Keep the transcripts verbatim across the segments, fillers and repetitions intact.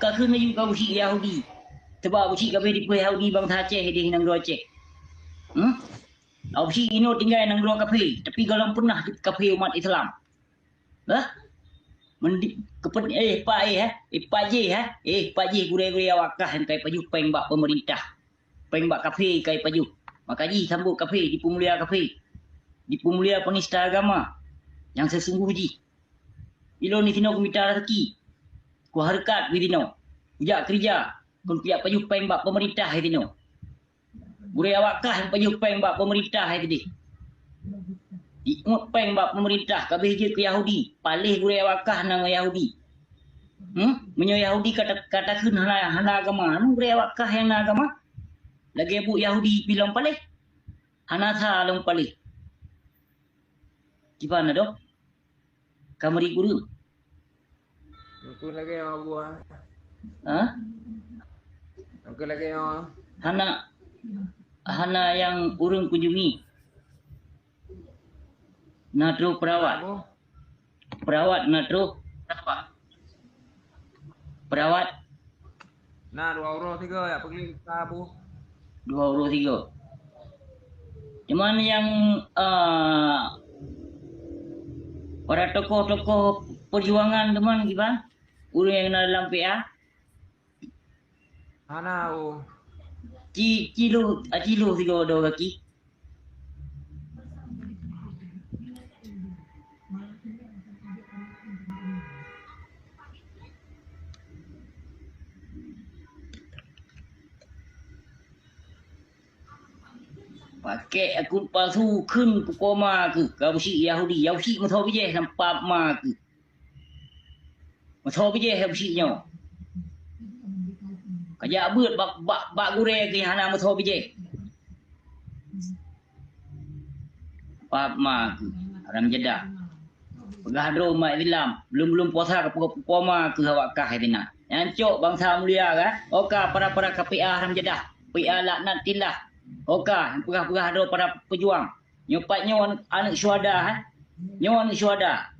Ka kheun laju keu Abusyik Yahudi. Sabab Abusyik ka abéh dipeugah Yahudi bansa Aceh di nanggroe Aceh. Hmm? Abusyik inoe tinggai nanggroe kafé, tapi gohlom pernah kafé umat Islam. Hah? Mendi-, kepen-, eh, pak, eh, eh, eh, pak jih, eh, eh, pak jih gurée-gurée awak kah nyang kai pajoh péng bak pemerintah. Péng bak kafé kai pajoh. Maka jih sambot kafé, dipeumulia kafé. Dipeumulia penista agama nyang sesungguh jih. Ilôn disinoe kumita raseuki. Kuhareukat disinoe. Kujak keurija, kon kujak pajoh péng bak pemerintah disinoe. Gurée awak kah nyang pajoh péng bak pemerintah hai teuh. Iuet péng bak pemerintah, ka abéh jeuet keu Yahudi. Paléh gurée awak kah na ngon Yahudi. Hmm? Meunyoe Yahudi ka ta-, ka takheun hana, hana agama, anu gurée awak kah nyang na agama? Lagée buet Yahudi pih lom paléh. Hana sa lom paléh. Kiban na doh? Ka meuri kureueng. Engkau lagée nyoe, Abu, ah. Hah? Engkau lagée nyoe. Hana, hana nyang ureuëng kunjungi. Na troh perawat. Abu? Perawat na troh. Perawat. Na dua uroe tiga ya peugli ka, Abu. Dua uroe tiga. Cuman nyang, ah, para tokoh-tokoh perjuangan teman kiban, ureuëng nyang na dalam P A. Hana, Abu. Ci, ci lheueh, ah, ci lheueh tiga dua kaki. Pakai akun palsu kheun pukoe ma keuh, ka Abusyik Yahudi, Abusyik meusoe bijéh lam pap ma keuh. Meusoe bijéh Abusyik nyoe. Kajak beuet bak, bak, bak gurée keuh hana meusoe bijéh. Pap ma keuh, haram jadah. Peugah droe umat Islam, belum-belum puasa ka pukoe ma keuh awak kah hai teuh na. Nyan cok bansa mulia ka? Oka para-para ka P A haram jadah. P A laknatillah. Oka, peugah-peugah droe para pejuang. Nyoe pat nyoe aneuëk, aneuëk syuhada, eh? Nyoe aneuëk syuhada.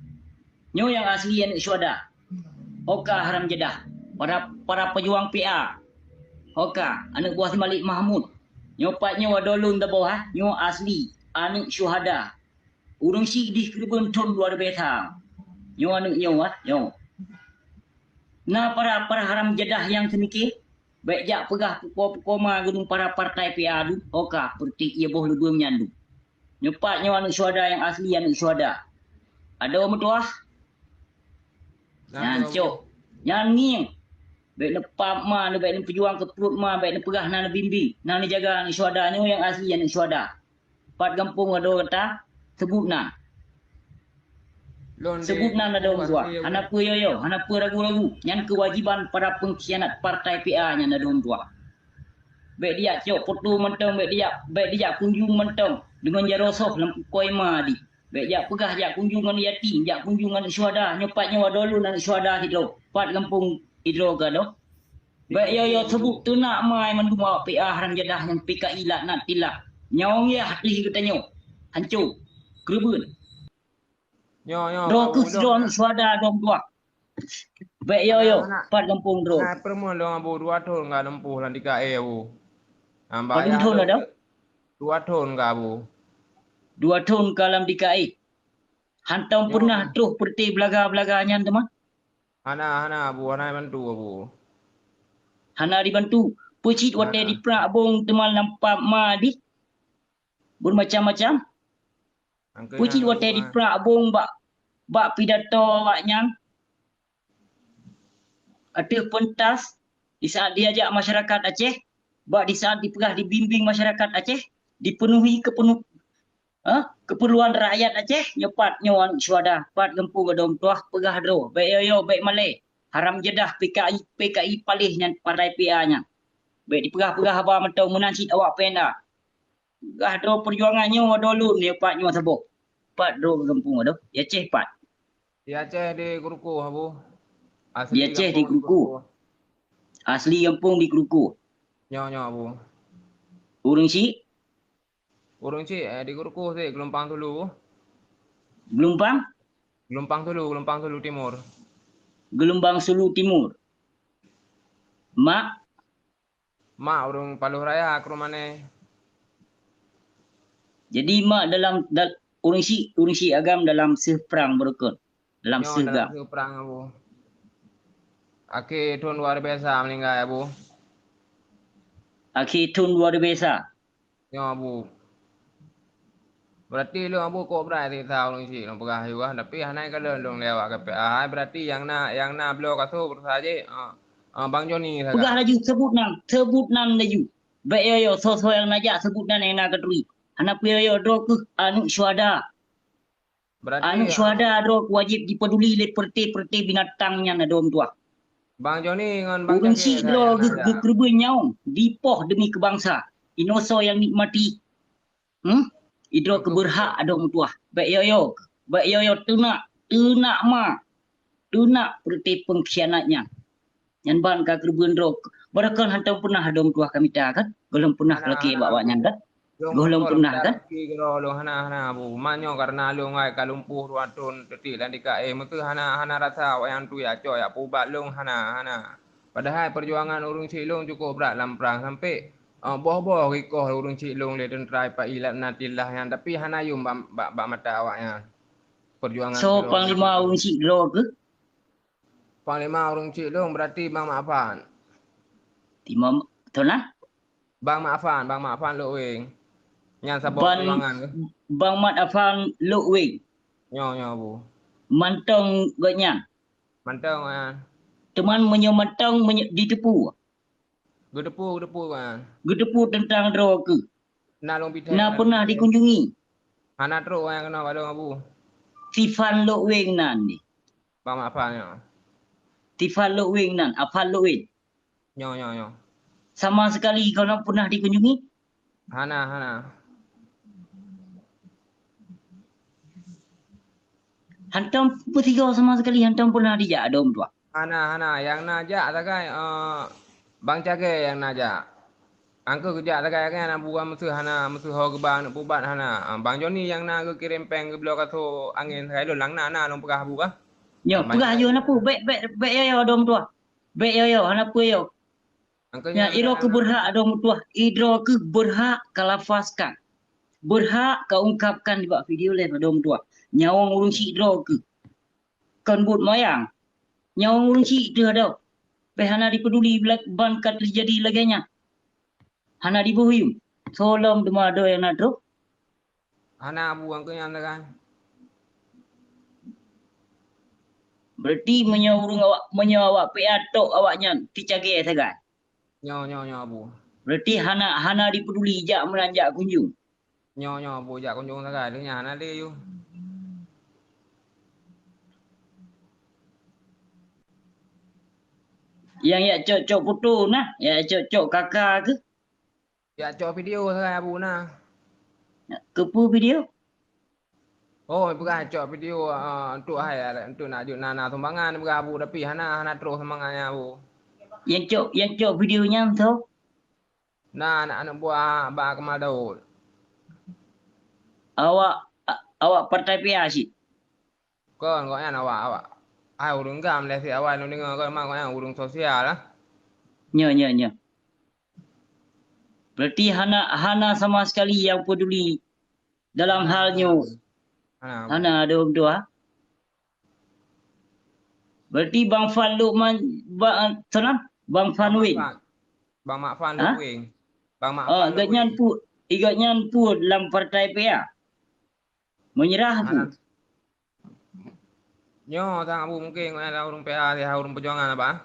Nyoe nyang asli aneuëk syuhada. Oka haram jadah. Para, para pejuang P A. Oka, aneuëk buah si Malik Mahmud. Nyoe pat nyoe wadoe lôn taboh, eh? Nyoe asli aneuëk syuhada. Ureuëng syiek dih keureubeuen thon luar biasa. Nyoe aneuëk nyoe, ah, nyoe. Na para, para haram jadah nyang seumike, bék jak peugah pukoe-pukoe ma geunong para partai P A dum, oka peuretik ié boh leubeueng nyan dum. Nyoe pat nyoe aneuëk syuhada nyang asli aneuëk syuhada. Adoe meutuah. Nyan cok. Nyan ngieng. Bék neupap ma, bék neupeujuang keu pruet ma, bék neupeugah na neubimbéng, na neujaga aneuëk syuhada nyoe nyang asli aneuëk syuhada. Pat gampông adoe gata, seubut na. Seubut na adoe meutuah. Hana peue yo-yo, hana peue ragu-ragu. Nyan keuwajiban para peungkhianat partai P A nyan adoe meutuah. Bék dijak cok foto mantong, bék dijak, bék dijak kunjong mantong deungon jaroe soh lam pukoe ma dih. Bék jak peugah jak kunjong ngon yatim, jak kunjong ngon syuhada. Nyoe pat nyoe wadoe lôn aneuëk syuhada sidroe. Pat gampông sidroe ka doh. Bék yo-yo seubut teunak mai mandum awak P A haram jadah nyang P K I laknatillah. Nyawöng yah ateueh geutanyoe. Hanco. Keureubeuen. Nyoe, nyoe, droe keuh sidroe aneuëk syuhada droe meutuah. Bék yo-yo, pat gampông droe. Na peurumoh lôn, Abu, dua thon ka lôn puih lam D K E, Abu. Padum thon adoe? Dua thon ka, Abu. Dua thon ka lam D K E. Hantom pernah troh peureté beulaga-beulaga nyan teuma? Hana, hana, Abu, hana bantu, Abu. Hana dibantu. Peucit watée diprak bong teuma lam pap ma dih. Bermacam-macam. Peucit watée diprak bong bak, bak pidato awaknyan. Ateueh pentas, di saat diajak masyarakat Aceh, bak di saat dipeugah dibimbing masyarakat Aceh, dipenuhi kepenu-, eh, keperluan rakyat Aceh, nyoe pat nyoe aneuëk syuhada, pat gampông adoe meutuah peugah droe, bék yo-yo, bék malée, haram jadah P K I, P K I paléh nyan partai P A nyan. Bék dipeugah-peugah haba mantong meunan cit awak P N A. Peugah droe perjuangan nyoe wadoe lôn nyoe pat nyoe saboh. Pat droe gampông adoe, di Aceh pat. Di Aceh di Kruku, Abu. Di Aceh di Kruku. Asli gampông di Kruku. Nyoe, nyoe, Abu. Ureuëng syiek? Ureuëng syiek, eh, di Kruku syiek, Geulumpang Sulu. Geulumpang? Geulumpang Sulu, Geulumpang Sulu Timur. Geulumpang Sulu Timur. Mak. Mak ureuëng Paloh Raya keurumané. Jadi mak dalam dal, ureuëng syiek, ureuëng syiek agam dalam seuh prang beurukon. Dalam seuh gam. Dalam seuh prang, Abu. Akhé thon luar biasa meuninggai, Abu. Akhé thon luar biasa. Nyoe, Abu. Berarti lôn, Abu, kok brat siksa ureuëng syiek lôn peugah yue, tapi hana kalon lôn lé awak K P A. Hai, berarti nyang na, nyang na bloe kaso beurasa jih, ah, ah, Bang Joni sagai. Peugah laju, sebut nan, sebut nan laju. Bék yo-yo, soe-soe nyang na jak, sebut nan nyang na keuturi. Hana peue yo-yo, droe keuh aneuk syuhada. Berarti, aneuk syuhada droe wajéb jipeuduli lé peureuté-peureuté binatang nyan, adoe meutuah. Bang Joni ngon Bang Ureuëng syiek droe geuh, geukeureubeuen nyawöng dipoh deumi keu bansa. Inoe soe nyang nikmati? Hmm? Idroe keuh beurhak, adoe meutuah. Bék yo-yo, bék yo-yo, teunak, teunak ma, teunak peureuté peungkhianat nyan. Nyan ban ka keureubeuen droe. Barokon hantom peunah adoe meutuah ka mita kan? Gohlom peunah lakée bak awaknyan kan? Gohlom peunah kan? Hana, hana, Abu. Manyoe kareuna lôn ngai ka lumpuh dua thon teutiek lam tika éh, meuseu hana, hana rasa awaknyan tu jak cok jak peuubat lôn, hana, hana. Padahai peujuangan ureuëng syiek lôn cukup brat lam prang sampai, eh, boh-boh gikoh ureuëng syiek lôn lé teuntra P A I laknatillah nyan, tapi hana yum bak, bak, bak mata awaknyan. Peujuangan. So, panglima ureuëng syiek droe keuh? Panglima ureuëng syiek lôn berarti Bang Mak Afan. Timom, tona? Bang Mak Afan, Bang Mak Afan Lok Weng. Nyan saboh peujuangan keuh. Bang Mat Afan Lok Weng. Nyoe, nyoe, Abu. Mantong gobnyan. Mantong, ah. Teuma meunyoe mantong, meunyoe jiteupeue. Geuteupeue, geuteupeue, ah. Geuteupeue teuntang droe keuh. Na lôn pih na pernah dikunjungi. Hana trok nyang keunoe bak lôn, Abu. Tifan Lok Weng nan di. Bang Mak Afan nyoe. Tifan Lok Weng nan, Afan Lok Weng. Nyoe, nyoe, nyoe. Sama sekali gohlom pernah dikunjungi? Hana, hana. Hantom peusigoe sama sekali, hantom pernah dijak adoe meutuah? Hana, hana. Nyang na jak sagai, eh, Bang Cagée nyang na jak. Angkeu geujak sagai nyan, Abu, meuseu hana, meuseu ho geuba aneuk peuubat hana. Ah, Bang Joni nyang na geukirém péng geubloe kaso angén sagai lôn lang na, na lôn peugah Abu kah. Nyoe, peugah yoh na peue, bék, bék, bék yo-yo adoe meutuah. Bék yo-yo, hana peue yo. Nyan, idroe keuh beurhak adoe meutuah, idroe keuh beurhak kalafazkan. Beurhak kaungkapkan nibak video live adoe meutuah. Nyawöng ureuëng syiek droe keuh. Kon buet moyang. Nyawöng ureuëng syiek teuh adoe. Bék hana dipeuduli ban ka teujadi lagée nyan. Hana diboh yuem. Soe lom teuma adoe nyang na trok? Hana, Abu, angkeu nyan sagai. Berarti meunyoe ureuëng awak, meunyoe awak P A tok awaknyan teucagée sagai. Nyoe, nyoe, nyoe, Abu. Berarti hana, hana dipeuduli jak meunan jak kunjung. Nyoe, nyoe, Abu, jak kunjung sagai lheueh nyan hana lé yue. Nyang yak cok-cok foto na, yak cok-cok kaka keuh. Jak cok video sagai Abu na. Keupeue video? Oh, peugah cok video, ah, untuk hai, untuk nak jeuet na, na sumbangan peugah Abu, tapi hana, hana troh sumbangan nyan Abu. Nyang cok, nyang cok video nyan soe? Na aneuk, aneuk buah Bang Akmal Daud. Awak, a-, awak partai P A cit? Kon, gobnyan awak, awak. Ai, ureuëng GAM lé si awai lôn deungoe kon, ma gobnyan ureuëng sosial lah. Nyo, nyo, nyo. Berarti hana, hana sama sekali nyang peduli dalam hal nyoe. Hana. Hana, adoe meutuah. Berarti Bang Fan Lukman, ba-, sana? Bang Fan Wing. Bang Mak Fan Luk Wing. Bang Mak Fan Luk Wing. Oh, gobnyan pu-, gobnyan pun lam partai P A? Meunyeurah pu? Nyoe sang Abu mungken ngon ureuëng P A, ureuëng peujuangan apa?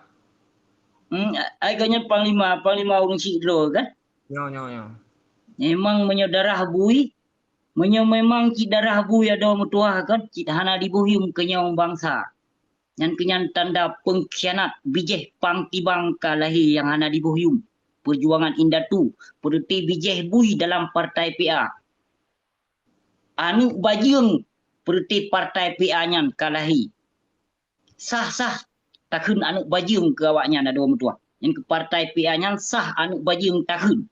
Hmm, ai gobnyan panglima, panglima ureuëng sidroe kan? Nyoe, nyoe, nyoe. Memang meunyoe darah bui, meunyoe memang cit darah bui adoe meutuah kan, cit hana diboh yuem keu nyawöng bansa. Nyan keuh nyan tanda peungkhianat bijéh pang tibang ka lahé nyang hana diboh yuem. Peujuangan indatu, peureuté bijéh bui dalam partai P A. Aneuk bajeueng peureuté partai P A nyan ka lahé. Sah-sah takheun aneuk bajeueng keu awaknyan adoe meutuah. Nyan keuh partai P A nyan sah aneuk bajeueng takheun.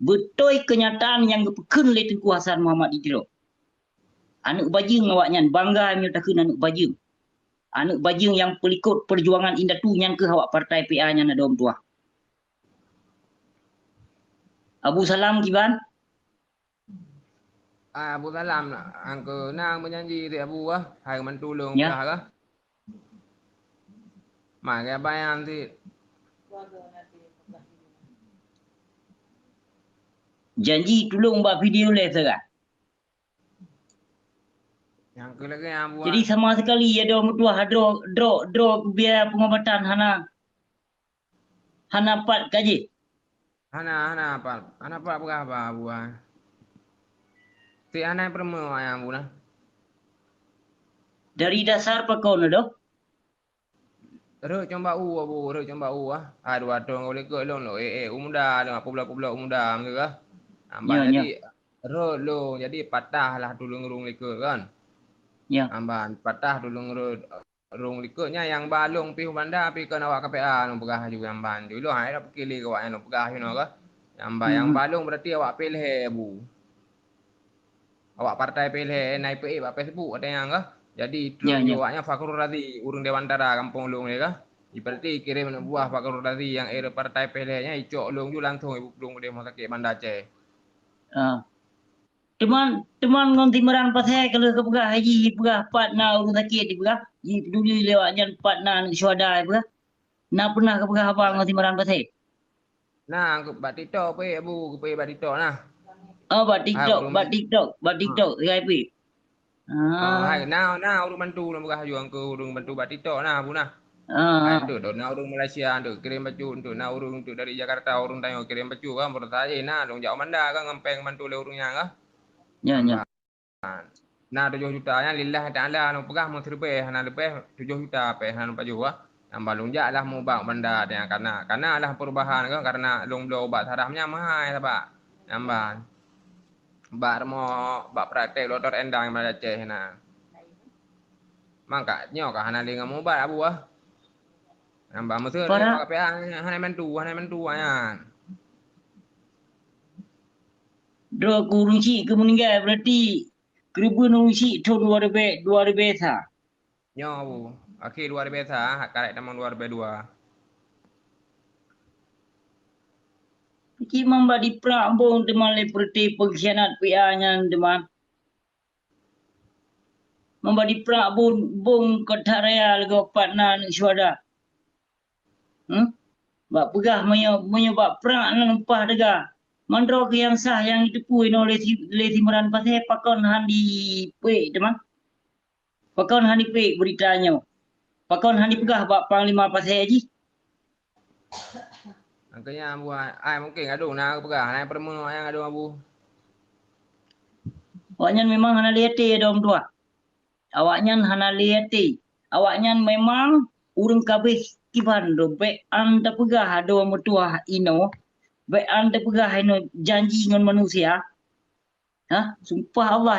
Beutôi keunyataan nyang geupeukheun lé Teungku Hasan Muhammad di Tiro. Aneuk bajeueng awaknyan, bangga meunyoe takheun aneuk bajeueng. Aneuk bajeueng nyang peulikot peujuangan indatu nyan keuh awak partai P A nyan adoe meutuah. Abu Salam kiban? Ah, Abu Salam, angkeu na meujanji di Abu ah, hai mantu lôn peugah kah? Mari bayang sit. Janji tulông bak video lé sira. Nyang keu lagèe nyang buat. Jadi sama sekali ya dong meutuah droe, droe, droe biaya pengobatan hana, hana pat ka jih. Hana, hana pat, hana pat peugah haba buah. Ti hana peurumoh ayang bulah. Dari dasar pakon doh? Rhot cong bak u, Abu, rhot cong bak u ah. Hai dua thôn ka likot lôn, lôn eh, eh, u muda, lôn peublok-peublok u muda meukeurah. Nyan, jadi rhot lôn, jadi patah lah tuleueng rhueng likot kan. Nyan. Amban patah tuleueng rhueng, rhueng likot nyan nyang ba lôn pih u Banda pih kon awak K P A lôn peugah laju nyang ban. Lôn hai dak peukiléng awak nyan lôn peugah inoe kah. Nyang ba, nyang ba lôn berarti awak P L H, Abu. Awak partai P L H na ipeuék bak Facebook watèe nyan kah. Jadi trok awak nyan Fakhrul Razi, ureueng Dewantara gampông lôn lé kah. Iberarti kirém aneuk buah Fakhrul Razi nyang era partai P L H nyan icok lôn ju langsông ipeuplong u Rumah Sakit Banda Aceh. Ah. Teuma, teuma ngon Timeuran Pasè ka lheueh geupeugah, haji peugah pat na ureueng sakét dipeugah, jipeuduli lé awak nyan pat na aneuk syuhada dipeugah. Na peunah geupeugah haba ngon Timeuran Pasè? Na, bak TikTok pih, Abu, geupeuék bak TikTok na. Oh, bak TikTok, bak TikTok, bak TikTok, sigai pih. Ah. Hai, na, na ureueng bantu lôn peugah laju keu ureueng bantu bak TikTok na, Abu na. Ah. Hai, tu, tu, na ureueng Malaysia tu kirém bacut tu, na ureueng tu dari Jakarta, ureueng tanyoe kirém bacut kan, beurata jih na, lôn jak u Banda kan, ngon péng bantu lé ureueng nyan kan. Ya, ya. Na tujoh juta nyan lillahi ta'ala lôn peugah meuseuribèe hana leubeh tujoh juta pih hana lôn pajoh ah. Nyang ban lôn jak lah meuubat u Banda nyan karena, karena lah peurubahan kan, karena lôn bloe ubat saraf nyan meuhai sabab nyang ban. Bak rumoh, bak praktek dokto Endang Banda Aceh na. Mangka nyoe ka hana lé ngon meuubat Abu ah. Nyang ban meuseuribèe hana mantu, hana mantu nyan. Droe keu ureueng chik keu meuninggai, berarti keureubeuen ureueng chik thôn dua ribèe, dua ribèe sa. Nyoe, Abu, akhé dua ribèe sa, karek tamong dua ribèe dua. Cit mamba diprak bong teuma lé peureuté peungkhianat P A nyan teuma. Mamba diprak bong, bong keu that raya leugoe pat na aneuk syuhada. Hmm? Bak peugah meunyoe, meunyoe bak prak na lumpah teuga. Mandroe keu nyang sah nyang jiteupeue inoe lé si, lé Timeuran Pasè pakon han jipeuék teuma? Pakon han jipeuék beurita nyoe? Pakon han jipeugah bak Panglima Pasè jih? Angkanya buat ai mungkin gadong na peugah, na peurumoh nyang gadong Abu. Awaknyan memang hana lé até dong tuah. Awaknyan hana lé até. Awaknyan memang ureueng kabeh kiban droe, bèk an tapeugah adoe meutuah inoe, bèk an tapeugah inoe janji ngon manusia. Hah? Sumpah Allah,